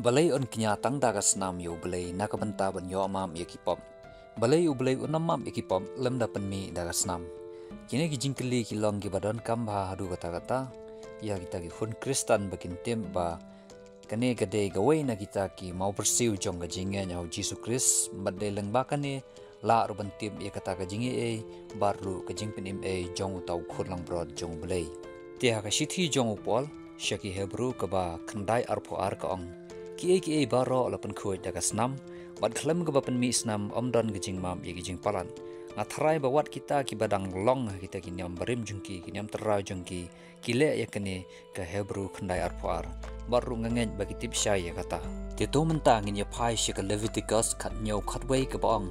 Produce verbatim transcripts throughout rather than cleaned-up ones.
Balei yn kñia tang da ka snam ïa U Blei na ka bynta ban ïoh map ïa ki pop? Balei U Blei un ym map ïa ki pop lymda pynmih da ka snam? Kine ki jingkylli ki long kiba donkam bha haduh katta katta ïa kita ki khun Khristan ba kin tip ba kane ka dei kawei na kita ki mawbyrsiew jong ka jingngeit ha U Jisu Khrist, bad dei lyngba kane lah ruh ban tip ïa kata ka jingaiei bad ruh ka jingpynim ei jong uta u Khun Langbrot jong U Blei. Te ha ka shithi jong u Paul sha ki Hebru kaba khyndai arphew ar ka ong: Kiei kiei baroh la pynkhuid da ka snam, bad khlem kaba pynmih snam ym don ka jingmap ïa ki jingpalat. Nga tharai ba wat kita kiba dang long ha kita ki niam barim jong ki, ki niam tynrai jong ki, ki leh ïa kane ka Hebru khyndai arphew ar, bad ruh nga ngeit ba ki tip shai ïa kata. Te to mynta ngin ïa phai sha ka Leviticus khathynñiew khatwei kaba ong: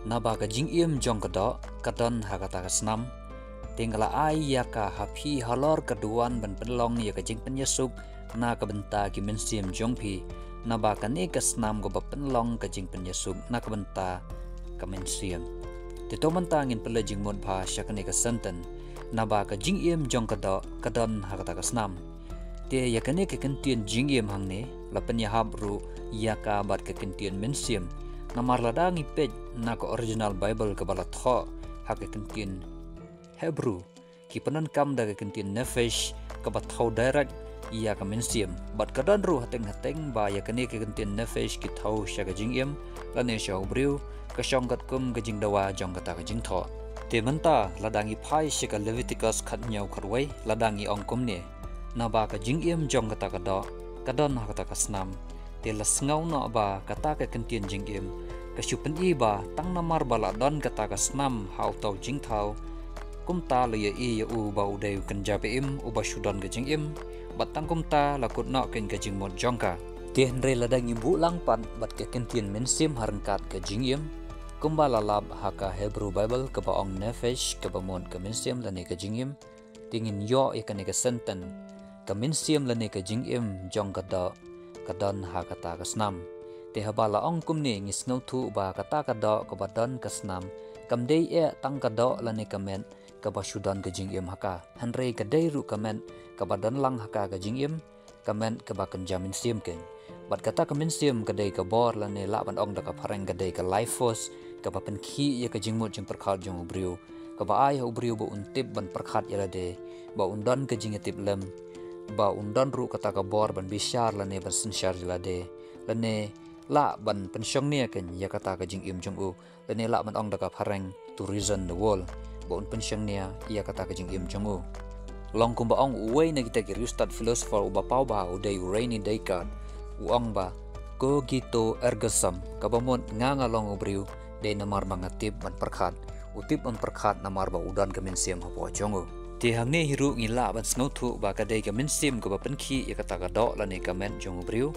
Naba ka jingim jong ka doh ka don ha kata ka snam. Te nga la ai ïa ka ha phi halor ka duwan ban pynlong ïa ka jingpynïasuk na ka bynta ki mynsiem jong phi, naba kane ka snam kaba pynlong ka jingpynïasuk na ka bynta ka mynsiem. Te to mynta ngin pynleit jingmut bha sha kane ka senten: Naba ka jingim jong ka doh ka don ha kata ka snam. Te ïa kane ka kyntien jingim hangne la pynïahap ruh ïa ka bad ka kyntien mynsiem. Namar lada ngi peit na ka original Bible kaba la thoh ha ka kyntien Hebru, ki pyndonkam da ka kyntien nephesh kaba thew direct ïa ka mynsiem. Bad ka don ruh hateng hateng ba ïa kane ka kyntien nephesh ki thew sha ka jingim lane sha u briew, ka shong katkum ka jingdawa jong kata ka jingthoh. Te mynta lada ngi phai sha ka Leviticus khathynñiew khatwei, lada ngi ong kumne: Naba ka jingim jong kata ka doh ka don ha kata ka snam. Te la sngew noh ba kata ka kyntien jingim ka shu pyni ba tang namar ba la don kata ka snam ha uta u jingthaw, kumta la ïohi ïa u ba u dei u kynja ba im uba shu don ka jingim, bad tang kumta la kut noh keiñ ka jingmut jong ka. Te hynrei lada ngi buh lang pat bad ka kyntien mynsiem ha ryngkat ka jingim, kumba la lap ha ka Hebru Bible kaba ong nephesh kaba mut ka mynsiem lane ka jingim, te ngin ïoh ïa kane ka senten: Ka mynsiem lane ka jingim jong ka doh ka don ha kata ka snam. Te haba la ong kumne ngi sngewthuh ba kata ka doh kaba don ka snam kam dei eh tang ka doh lane ka met kaba shu don ka jingim ha ka, hynrei ka dei ruh ka met kaba don lang ha ka ka jingim, ka met kaba kynja mynsiem keiñ. Bad kata ka mynsiem ka dei ka bor lane lah ban ong da ka phareng ka dei ka life force kaba pynkhih ïa ka jingmut jingpyrkhat jong u briew, kaba ai ha u briew ba un tip ban pyrkhat ïa lade, ba un don ka jingïatiplem, ba un don ruh kata ka bor ban bishar lane ban synshar ïa lade, lane lah ban pynshongnia keiñ ïa kata ka jingim jong u, lane lah ban ong da ka phareng to reason the world, ba un pynshongnia ïa kata ka jingim jong u. Long kumba ong uwei na kita ki riewstad philosopher uba paw bha u dei u Rene Descartes, u ong ba cogito ergo sum, kaba mut nga nga long u briew dei namar ba nga tip ban pyrkhat. U tip ban pyrkhat namar ba u don ka mynsiem hapoh jong u. Te hangne hi ruh ngi lah ban sngewthuh ba ka dei ka mynsiem kaba pynkhih ïa kata ka doh lane ka met jong u briew,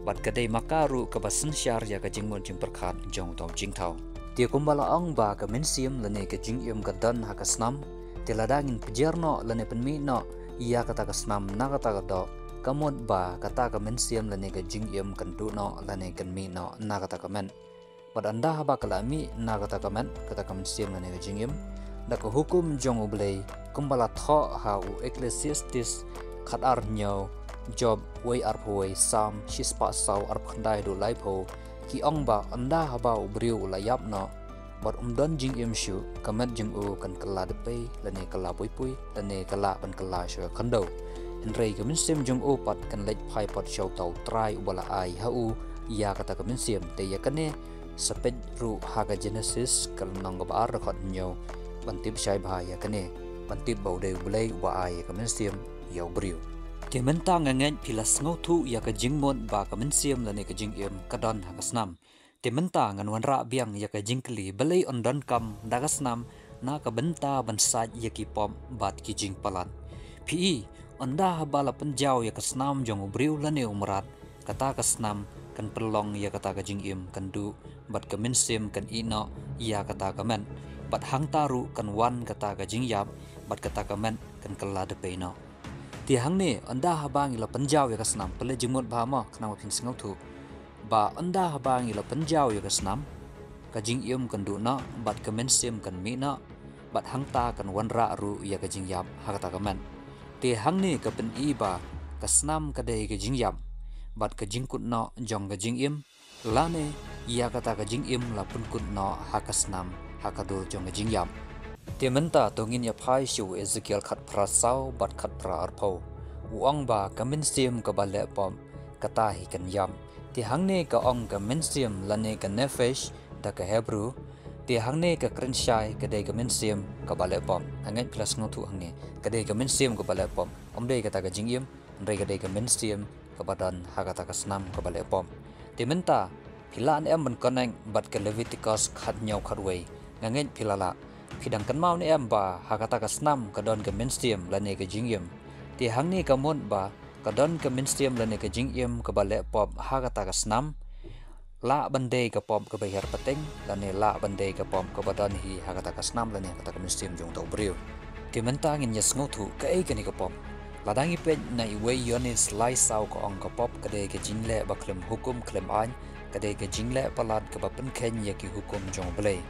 bad ka dei ma ka ruh kaba synshar ïa ka jingmut jingpyrkhat jong uta u jingthaw. Te kumba la ong ba ka mynsiem lane ka jingim ka don ha ka snam, te lada ngin pynjer noh lane pynmih noh ïa kata ka snam na kata ka doh, ka mut ba kata ka mynsiem lane ka jingim kan duh noh lane kan mih noh na kata ka met. Bad ynda haba ka la mih na kata ka met, kata ka mynsiem lane ka jingim, da ka hukum jong U Blei, kumba la thoh ha u Ecclesiastes khatar hynñiew, Job wei arphew wei, Salm shispah saw, arphew khyndai haduh laiphew, ki ong ba ynda haba u briew u la ïap noh bad um don jingim shuh, ka met jong u kan kylla dpei lane kylla puipui lane ka lah ban kylla sha ka khyndew. Hynrei ka mynsiem jong u pat kan leit phai pat sha uta U Trai uba la ai ha u ïa kata ka mynsiem. Te ïa kane sa peit ruh ha ka Genesis ka lynnong kaba ar, dkhot hynñiew, ban tip shai bha ïa kane, ban tip ba u dei U Blei uba ai ïa ka mynsiem ïa u briew. Te mynta nga ngeit phi la sngewthuh ïa ka jingmut ba ka mynsiem lane ka jingim ka don ha ka snam. Te mynta ngan wanrah biang ïa ka jingkylli, balei yn donkam da ka snam na ka bynta ban sait ïa ki pop bad ki jingpalat? Phi i, ynda haba la pynjaw ïa ka snam jong u briew lane u mrad, kata ka snam kan pynlong ïa kata ka jingim kan duh, bad ka mynsiem kan ïeh noh ïa kata ka met, bad hangta ruh kan wan kata ka jingïap, bad kata ka met kan kylla dpei noh. Te hangne, ynda haba ngi la pynjaw ïa ka snam, pynleit jingmut bha mo, khnang ba phin sngewthuh. Ba ynda haba ngi la pynjaw ïa ka snam, ka jingim kan duh noh, bad ka mynsiem kan mih noh, bad hangta kan wanrah ruh ïa ka jingïap ha kata ka met. Te hangne ka pyni ba ka snam ka dei ka jingïap, bad ka jingkut noh jong ka jingim, lane ïa kata ka jingim la pynkut noh ha ka snam ha ka dur jong ka jingïap. Te mynta to ngin ïa phai sha u Ezekiel khatphra saw bad khatphra arphew. U ong ba ka mynsiem kaba leh pop kata hi kan ïap. Te hangne ka ong ka mynsiem lane ka nephesh da ka Hebru. Te hangne ka kren shai ka dei ka mynsiem kaba leh pop. Nga ngeit phi la sngewthuh hangne ka dei ka mynsiem kaba leh pop. Ym dei kata ka jingim, hynrei ka dei ka mynsiem kaba don ha kata ka snam kaba leh pop. Te mynta phi lah ne em ban connect bad ka Leviticus khathynñiew khatwei? Nga ngeit phi la lah. Phi dang kynmaw ne em ba ha kata ka snam ka don ka mynsiem lane ka jingim? Te hangne ka mut ba ka don ka mynsiem lane ka jingim kaba leh pop ha kata ka snam. Lah ban dei ka pop kaba hiar pateng, lane lah ban dei ka pop kaba don hi ha kata ka snam lane ha kata ka mynsiem jong uta u briew. Te mynta ngin ïa sngewthuh kaei kane ka pop. Lada ngi peit na iwei Ïoannis lai saw, ka ong ka pop ka dei ka jingleh ba khlem hukum khlem aiñ, ka dei ka jingleh palat kaba pynkheiñ ïa ki hukum jong U Blei.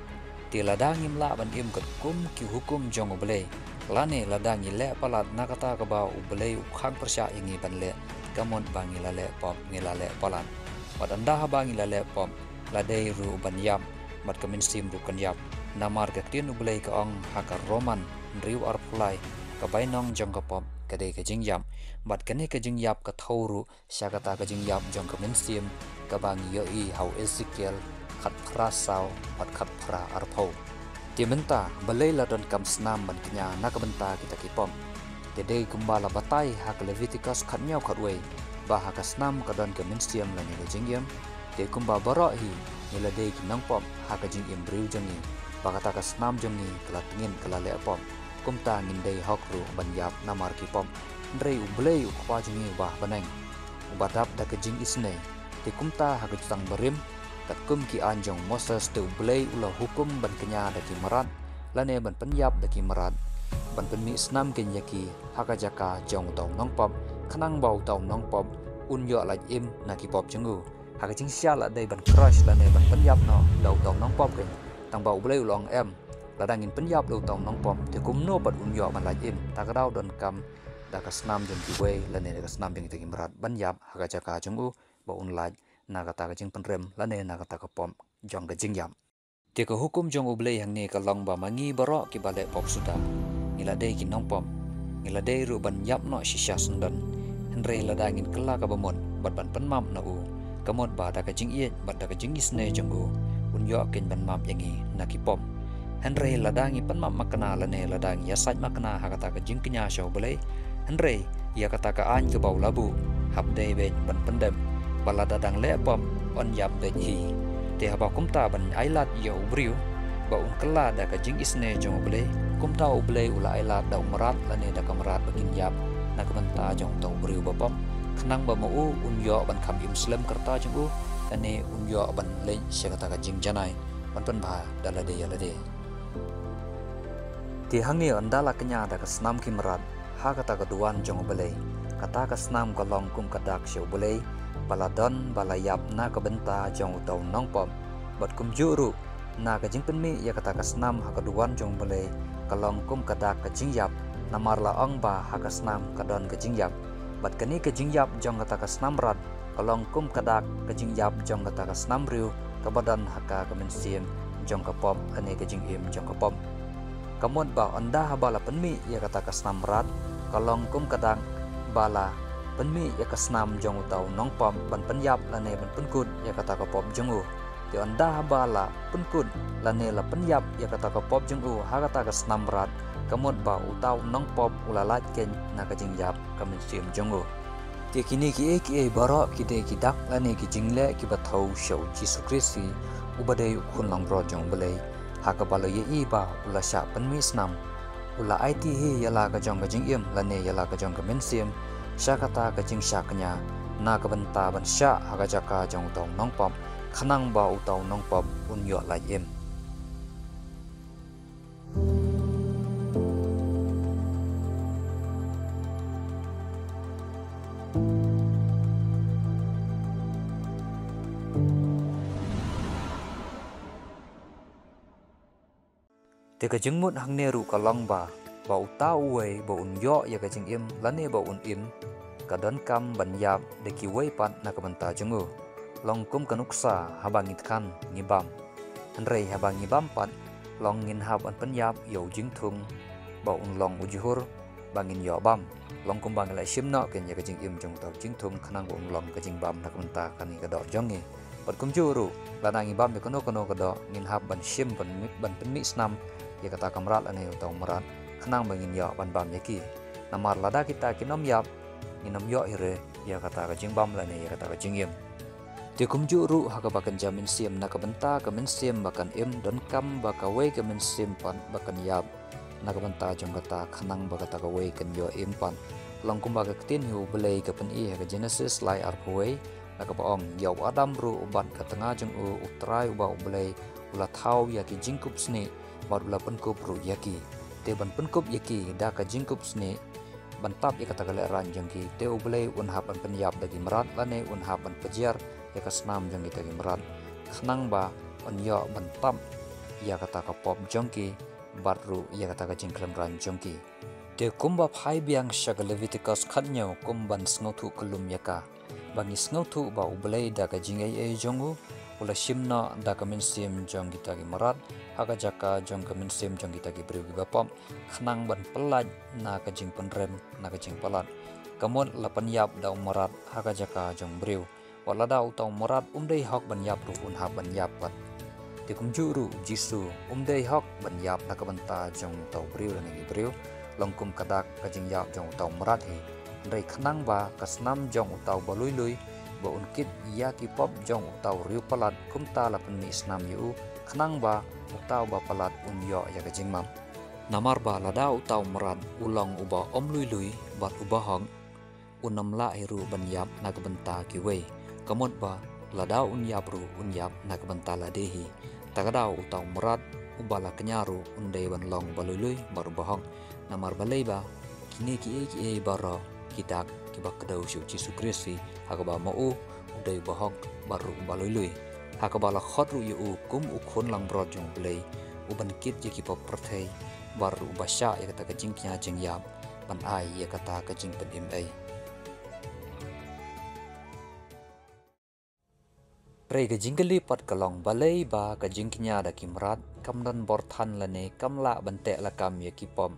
Te lada ngim lah ban im katkum ki hukum jong U Blei, lane lada ngi leh palat na kata kaba U Blei u khang pyrshah ïa ngi ban leh, ka mut ba ngi la leh pop, ngi la leh palat. Bad ynda haba ngi la leh pop, la dei ruh ban ïap bad ka mynsiem ruh kan ïap. Namar ka ktien U Blei ka ong ha ka Roman hynriew arphew lai, ka bainong jong ka pop ka dei ka jingïap. Bad kane ka jingïap ka thew ruh sha kata ka jingïap jong ka mynsiem kaba ngi ïohi ha u Ezekiel khatphra saw bad khatphra arphew. Te mynta balei la donkam snam ban kñia na ka bynta kita ki pop? Te dei kumba la batai ha ka Leviticus khathynñiew khatwei, ba ha ka snam ka don ka mynsiem lane ka jingim. Te kumba baroh hi ngi la dei ki nongpop ha ka jingim briew jong ngi, ba kata ka snam jong ngi ka la tngit, ka la leh pop. Kumta ngin dei hok ruh ban ïap namar ki pop. Hynrei U Blei u Kpa jong ngi uba ha bneng, uba dap da ka jingisynei. Te kumta ha ka Jutang Barim, katkum ki aiñ jong u Moses, te U Blei u la hukum ban kñia da ki mrad, lane ban pynïap da ki mrad, ban pynmih snam keiñ ïa ki ha ka jaka jong uta u nongpop, khnang ba uta u nongpop un ïoh lait im na ki pop jong u. Ha ka jingshisha la dei ban crush lane ban pynïap noh da uta u nongpop keiñ. Tangba U Blei u la ong em, lada ngin pynïap da uta u nongpop, te kumno pat un ïoh ban lait im? Ta ka daw donkam da ka snam jong kiwei lane da ka snam jong kita ki mrad ban ïap ha ka jaka jong u, ba un lait na kata ka jingpynrem lane na kata ka pop jong ka jingïap. Te ka hukum jong U Blei hangne ka long ba ma ngi baroh kiba leh pop suda, ngi la dei ki nongpop, ngi la dei ruh ban ïap noh shisha syndon. Hynrei lada ngin kylla kaba mut bad ban pynmap na u, ka mut ba da ka jingïeit bad da ka jingisynei jong u, un ïoh keiñ ban map ïa ngi na ki pop. Hynrei lada ngi pynmap makna lane lada ngi ïasaid makna ha kata ka jingkñia sha U Blei, hynrei ïa kata ka aiñ kaba u la buh, hap dei beit ban pyndep ba lada dang leh pop yn ïap beit hi. Te haba kumta ban ailad ïa u briew ba un kylla da ka jingisynei jong U Blei, kumta U Blei u la ailad da u mrad lane da ka mrad ba kin ïap na ka bynta jong uta u briew ba pop, khnang ba ma u un ïoh ban kham im slem ka rta jong u, lane un ïoh ban leit sha kata ka jingjanai ban pynbha da lade ïa lade. Te hangne ynda la kñia da ka snam ki mrad ha kata ka duwan jong U Blei, kata ka snam ka long kum ka dak sha U Blei ba la don ba la ïap na ka bynta jong uta u nongpop. Bad kumjuh ruh na ka jingpynmih ïa kata ka snam ha ka duwan jong U Blei ka long kum ka dak ka jingïap, namar la ong ba ha ka snam ka don ka jingïap. Bad kane ka jingïap jong kata ka snam mrad ka long kum ka dak ka jingïap jong kata ka snam briew kaba don ha ka, ka mynsiem jong ka pop lane ka jingim jong ka pop. Ka mut ba ynda haba la pynmih ïa kata ka snam mrad, ka long kum ka dak ba la pynmih ïa ka snam jong uta u nongpop ban pynïap lane ban pynkut ïa kata ka pop jong u. Te ynda haba la pynkut lane la pynïap ïa kata ka pop jong u ha kata ka snam mrad, ka mut ba uta u nongpop u la lait keiñ na ka jingïap ka mynsiem jong u. Te kine kiei kiei baroh ki dei ki dak lane ki jingleh kiba thew sha U Jisu Khrist hi, uba dei U Khun langbrot jong U Blei, ha kaba la ïohi ba u la shah pynmih snam. U la aiti hi ïa la ka jong ka jingim lane ïa la ka jong ka mynsiem sha kata ka jingshah kñia na ka bynta ban shah ha ka jaka jong uta u nongpop, khnang ba uta u nongpop un ïoh lait im. Te ka jingmut hangne ruh ka long ba, ba uta uwei ba un ïoh ïa ka jingim lane ba un im, ka donkam ban ïap da kiwei pat na ka bynta jong u. Long kum ka nuksa, haba ngi thngan ngi bam. Hynrei haba ngi bam pat, long ngin hap ban pynïap ïa u jingthung ba un long u jhur ba ngin ïoh bam. Long kumba ngi la shim noh kein ïa ka jingim jong uta u jingthung khnang ba un long ka jingbam na ka bynta kane ka doh jong ngi. Bad kumjuh ruh, lada ngi bam ïa kano kano ka doh, ngin hap ban shim ban, ban pynmih snam ïa kata ka mrad lane uta u mrad khnang ba ngin ïoh ban bam ïa ki. Namar lada kita kin ym ïap, ngin ym ïoh hi re ïa kata ka jingbam lane ïa kata ka jingim. Te kumjuh ruh ha kaba kynja mynsiem, na ka bynta ka mynsiem ba kan im, donkam ba kawei ka mynsiem pat ba kan ïap na ka bynta jong kata, khnang ba kata kawei kan ïoh im pat. Long kumba ka ktien hi U Blei ka pyni ha ka Genesis lai arphew wei, na kaba ong, ïa u Adam ruh bad ka tnga jong u, U Trai uba U Blei u la thaw ïa ki jingkup snieh bad u la pynkup ruh ïa ki. Te ban pynkup ïa ki da ka jingkup snieh, ban tap ïa kata ka lehraiñ jong ki, te U Blei un hap ban pynïap da ki mrad lane un hap ban pynjhiar ïa ka snam jong kita ki mrad, khnang ba un ïoh ban tap ïa kata ka pop jong ki bad ruh ïa kata ka jingkhlem raiñ jong ki. Te kumba phai biang sha ka Leviticus khathynñiew, kum ban sngewthuh kyllum ïa ka, ba ngi sngewthuh ba U Blei da ka jingaiei jong u, u la shim noh da ka mynsiem jong kita ki mrad ha ka jaka jong ka mynsiem jong kita ki briew kiba pop, khnang ban pyllait na ka jingpynrem, na ka jingpalat. Ka mut la pynïap da u mrad ha ka jaka jong briew. Wat lada uta u mrad um dei hok ban ïap ruh, un hap ban ïap pat. Te kumjuh ruh U Jisu um dei hok ban ïap na ka bynta jong uta u briew lane ki briew, long kum ka dak ka jingïap jong uta u mrad hi. Hynrei khnang ba ka snam jong uta uba lui lui, ba un kit ïa ki pop jong uta u riew palat, kumta la pynmih snam ïa u, khnang ba uta uba palat un ïoh ïa ka jingmap. Namar ba lada uta u mrad u long uba ym lui lui bad uba hok, un ym lah hi ruh ban ïap na ka bynta kiwei. Ka mut ba lada un ïap ruh, un ïap na ka bynta lade hi. Ta ka daw uta u mrad uba la kñia ruh un dei ban long uba lui lui bad uba hok. Namar balei ba kine kiei kiei baroh ki dak kiba kdew sha U Jisu Khrist hi, ha kaba ma u u dei uba hok bad ruh uba lui lui. Ha kaba la khot ruh ïa u kum u khun langbrot jong U Blei, u ban kit ïa ki pop pyrthei, bad ruh uba shah ïa kata ka jingkñia jingïap ban ai ïa kata ka jingpynim ei. Hynrei ka jingkylli pat ka long, balei ba ka jingkñia da ki mrad kam don bor than lane kam lah ban teh lakam ïa ki pop?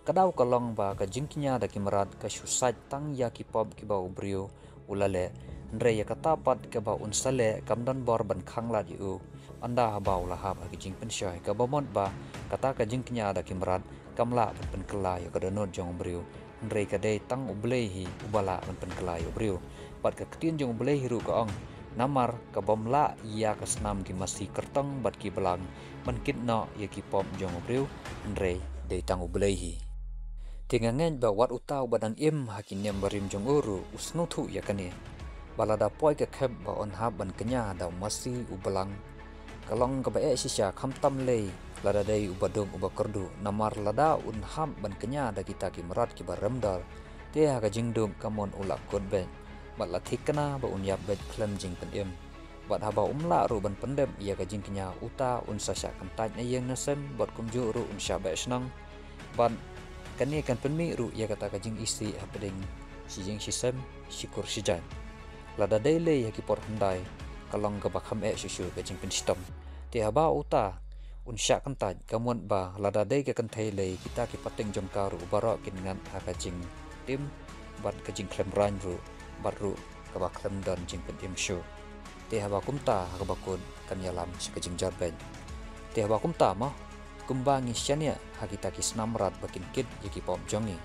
Ka daw ka long ba ka jingkñia da ki mrad ka shu sait tang ïa ki pop kiba u briew u la leh. Hynrei ïa kata pat kaba un sa leh kam don bor ban khanglad ïa u ynda haba u la hap ha ki jingpynshoi. Kaba mut ba kata ka jingkñia da ki mrad kam lah ban pynkylla ïa ka dohnud jong u briew. Hynrei ka dei tang U Blei hi uba lah ban pynkylla ïa u briew. Bad ka ktien jong U Blei hi ruh ka ong, namar ka bym lah ïa ka snam ki masi kyrtong bad ki blang ban kit noh ïa ki pop jong u briew, hynrei dei tang U Blei hi. Te nga ngeit ba wat uta uba dang im ha ki niam barim jong u ruh u sngewthuh ïa kane, ba lada poi ka khep ba un hap ban kñia da u masi u blang, ka long kaba eh shisha, khamtam lei lada dei uba duk uba kyrduh. Namar lada un hap ban kñia da kita ki mrad kiba rem dor, te ha ka jingduk ka mon u la kut beit, bad la thikna ba un ïap beit khlem jingpynim. Bad haba um lah ruh ban pyndep ïa ka jingkñia, uta un sa shah kyntait na ïing na sem, bad kumjuh ruh un shah beh shnong. Bad kane kan pynmih ruh ïa kata ka jingisih hapdeng shi ïing shi sem, shi kur shi jait. Lada dei lei ha ki por hyndai, ka long kaba kham eh shuh shuh ka jingpynshitom. Te haba uta un shah kyntait, ka mut ba lada dei ka kynthei lei, kita ki pateng jong ka ruh baroh kin ngat ha ka jingtim bad ka jingkhlem raiñ ruh, bad ruh kaba khlem don jingpynim shuh. Te haba kumta, ha kaba kut kan ïalam sha ka jingjot beit. Te haba kumta mo, kumba ngi shaniah ha kita ki snam mrad ba kin kit ïa ki pop jong ngi,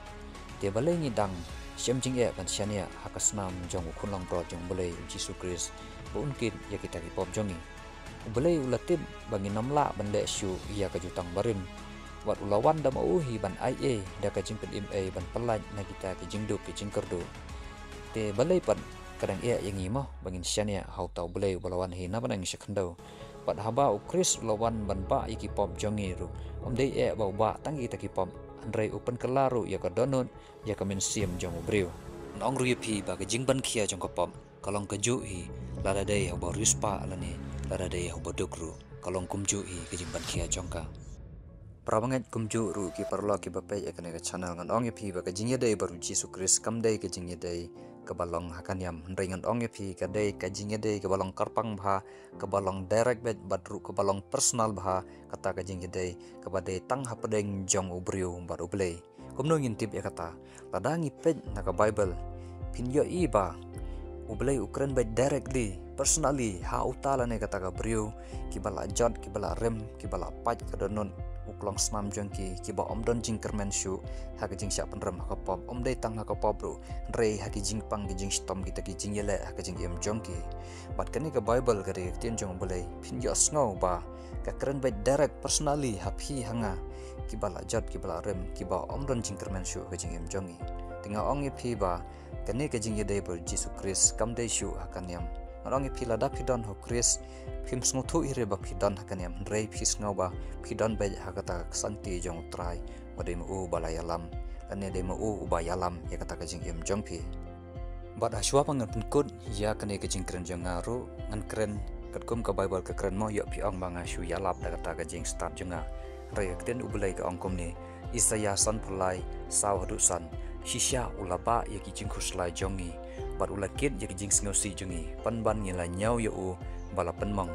te balei ngi dang shem jingeh ban shaniah ha ka snam jong u khun langbrot jong U Blei, U Jisu Khrist, ba un kit ïa kita ki pop jong ngi? U Blei u la tip ba ngin ym lah ban leh shuh ïa ka jutang barim. Wat u la wan da ma u hi ban ai ei da ka jingpynim ei ban pyllait na kita ki jingduk ki jingkyrduh. Te balei pat ka dang eh ïa ngi mo ba ngin shaniah ha uta U Blei uba la wan hi na bneng sha khyndew? Bad haba U Khrist u la wan ban bah ïa ki pop jong ngi ruh, um dei eh ba u bah tang kita ki pop, hynrei u pynkylla ruh ïa ka dohnud, ïa ka mynsiem jong u briew. Ngan ong ruh ïa phi ba ka jingban khia jong ka pop ka long kajuh hi, lada dei ha uba riewspah lane lada dei ha uba duk ruh, ka long kumjuh hi ka jingban khia jong ka. Para bangeit kumjuh ruh ki paralok kiba peit ïa kane ka channel, ngan ong ïa phi ba ka jingïadei bad u Jisu Khrist kam dei ka jingïadei kaba long ha ka niam, hynrei ngan ong ïa phi ka dei ka jingïadei kaba long kyrpang bha, kaba long direct beit bad ruh kaba long personal bha, kata ka jingïadei kaba dei tang hapdeng jong u briew bad U Blei. Kumno ngin tip ïa kata? Lada ngi peit na ka Bible, phin ïohi ba U Blei u kren beit directly, personally ha uta lane kata ka briew, kiba la jot, kiba la rim, kiba la pait ka dohnud, u klongsnam jong ki, kiba ym don jingkyrmen shuh ha ka jingshah pynrem ha ka pop, ym dei tang ha ka pop ruh, hynrei ha ki jingpang, ki jingshitom, kita ki jingïaleh ha ka jingim jong ki. Bad kane ka Bible ka dei ka ktien jong U Blei, phin ïohsngew ba ka kren beit direct, personally ha phi ha nga, kiba la jot, kiba la rim, kiba ym don jingkyrmen shuh ha ka jingim jong ngi. Te nga ong ïa phi ba kane ka jingïadei bad u Jisu Khrist kam dei shuh ha ka niam. Ngan ong ïa phi, lada phi don ha u Khrist, phim sngewthuh hi re ba phi don ha ka niam, hynrei phi sngew ba phi don beit ha kata ka ksangti jong U Trai, ba dei ma u ba la ïalam, lane dei ma u uba ïalam ïa kata ka jingim jong phi. Bad ha shuwa ba ngan pynkut ïa kane ka jingkren jong nga ruh, ngan kren katkum ka Bible ka kren mo, ïoh phi ong ba nga shu ïalap da kata ka jingstad jong nga. Hynrei ka ktien U Blei ka ong kumne, Isaïah sanphew lai, saw haduh san: Shisha u la bah ïa ki jingkhuslai jong ngi, bad u la kit ïa ki jingsngewsih jong ngi, pynban ngi la ñiew ïa u ba la pynmong,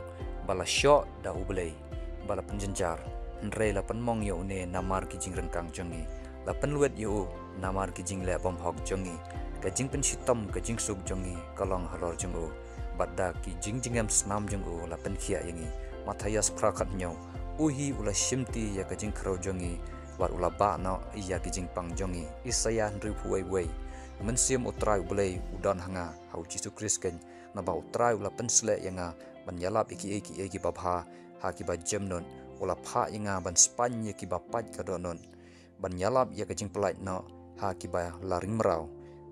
ba la shoh da U Blei, ba la pynjynjar, hynrei la pynmong ïa une namar ki jingryngkang jong ngi, la pynlwet ïa u namar ki jingleh bymhok jong ngi. Ka jingpynshitom, ka jingsuk jong ngi ka long halor jong u, bad da ki jingjngem snam jong u la pynkhiah ïa ngi. Mathaios phra khathynñiew: U hi u la shimti ïa ka jingkhrew jong ngi, bad u la bah noh ïa ki jingpang jong ngi. Isaïah hynriewphew wei wei: Mynsiem U Trai U Blei u don ha nga, ha u Jisu Khrist keiñ, naba U Trai u la pynsleh ïa nga ban ïalap ïa kiei kiei kiba bha ha kiba jemnud, u la phah ïa nga ban spaiñ ïa kiba pait ka dohnud, ban ïalap ïa ka jingpyllait noh ha kiba la ring mraw,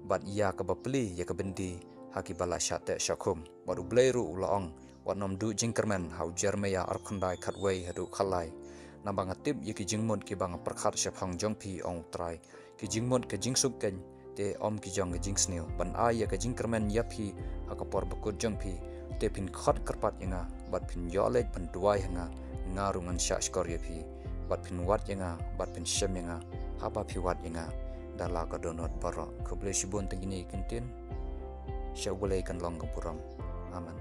bad ïa kaba plie ïa ka byndi ha kiba la shah teh shah khum. Bad U Blei ruh u la ong, wat nym duh jingkyrmen, ha u Jeremaïah arphew khyndai khatwei haduh khatlai: Naba nga tip ïa ki jingmut kiba nga pyrkhat shaphang jong phi, ong U Trai, ki jingmut ka jingsuk keiñ, te ym ki jong ka jingsniew, ban ai ïa ka jingkyrmen ïa phi ha ka por bakut jong phi. Te phin khot kyrpad ïa nga, bad phin ïoh leit ban duwai ha nga, nga ruh ngan shahshkor ïa phi, bad phin wad ïa nga, bad phin shem ïa nga, haba phi wad ïa nga da la ka dohnud baroh. Khublei shibun. Tang kine ki ktien, sha U Blei kan long ka burom. Amen.